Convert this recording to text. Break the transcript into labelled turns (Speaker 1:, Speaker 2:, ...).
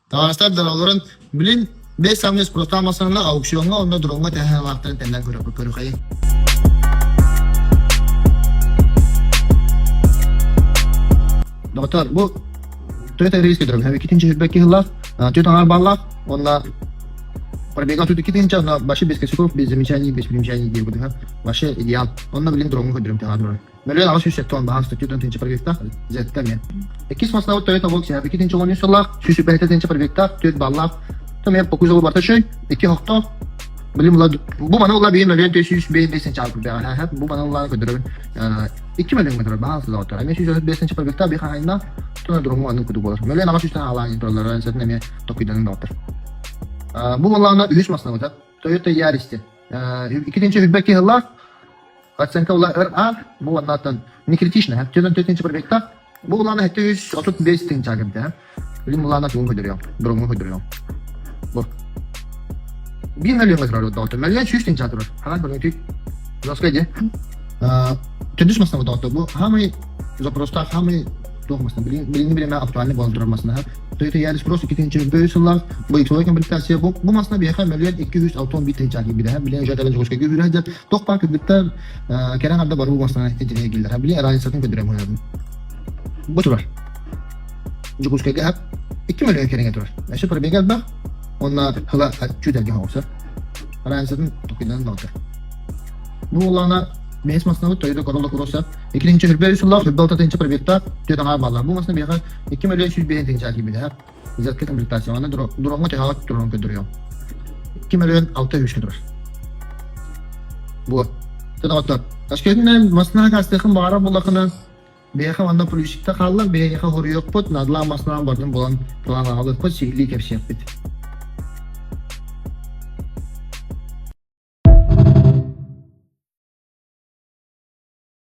Speaker 1: Таҕастар даралларын билин бэс самый спростаах массыынаны аукциоҥҥа уонна дроҥҥа тэһэ-лаахтарын тэннэн көрүхэйин. Доҕоттор, бу Toyota Yaris көтөрөм. Иккитинчи 22 сыллаах, түөрт аҥаар баллаах уонна пробега 32 тысяча, но вообще без косяков, без замечаний, без примечаний диир курдук. Вообще идеал. Онно билин дроҥҥа көрдөрөм тэҥэ турар. Мөлүйүөн 870 баһаан статьятын тыһыынча пробегтаах Z-ка эмиэ. Иккис массыынабыт Toyota Volks 2 13 сыллаах, 177 тыһыынча пробегтаах, 4 баллаах. Эмиэ по кузову барыта үчүгэй, икки оһохтоох. Билим ула бу маны ула биир мөлүйүөн 405 5 тыһыынча көрдөҕө. Бу маны улаан көрдөрөбүн. 2 мөлүйүөн көрдөрөр баһаан сыллаҕыттар. Эмиэ 135 тыһыынча пробегтаах биир хаһайыннаах. Туна дуруму анын кудук болар. Мөлүйүөн 800 хаалаан тураллар. Сатын эмиэ токуйданын доҕоттор. Бу буоллаҕына үһүс массыынабыт Toyota Yaris диэн. Иккитинчи үрбэкки сыллаах оценка була РА бу уоннааттан не критично, түөрт төртүнчү пробегтаах. Бу улаана 735 тыһыынча кэлбитэ. Билим улаана тугун көрдөрүөм, дроҥҥа көрдөрүөм. Бу. Биир мөлүйүөҥҥэ турар доҕоттор. Мөлүйүөн 100 тыһыынча турар. Хаан көрүҥ Жестко иди. Төрдүс массыына доҕоттор. Бу самый запростаах, самый туох массыына. Билиҥҥи бириэмэ актуальный буолан турар массыына. Toyota Yaris Cross 2 сыллаах бу иксовой комплектация бу бу массыына биһиэхэ мөлүйүөн 261 тыһыынча киирбитэ. Билигин уже кэлэн Дьокуускайга үүрэ сылдьар. Туох баар кыргыттар кэрэ аҥарда баруу массыына интэриэһиргииллэр. Билигин разницатын көрдөрөм муһарабын. Бу турар. Дьокуускайга 2 мөлүйүөн кэриҥэ турар. Өссө пробега элбэх. Уонна хыла чүүтэргэ оҕусар. Разницатын токуйданан доҕотор. Бу буоллаҕына бэһис массыынабыт Toyota Corolla Cross иккитинчи үрбэ үс сыллаах үрбэ алта тыһыынча пробегтаах түөрт аҥаар бааллар. Бу массыына биһиэхэ 2 105 тыһыынча киирбитэ. Взятка комплектация. Аны дроҥҥа төһөҕө турарын көрдөрүөм. 2 мөлүйүөн 6 үскэ турар. Бу. Тынаҕыттар. Ташкентинэн массыына кастыахын баҕарар буоллаххына биһиэхэ манна плюсикта хааллар, биһиэхэ хоруйуохпут, наадалаах массыынаны бардын булан план аҕалыахпыт, сиһилии кэпсиэхпит.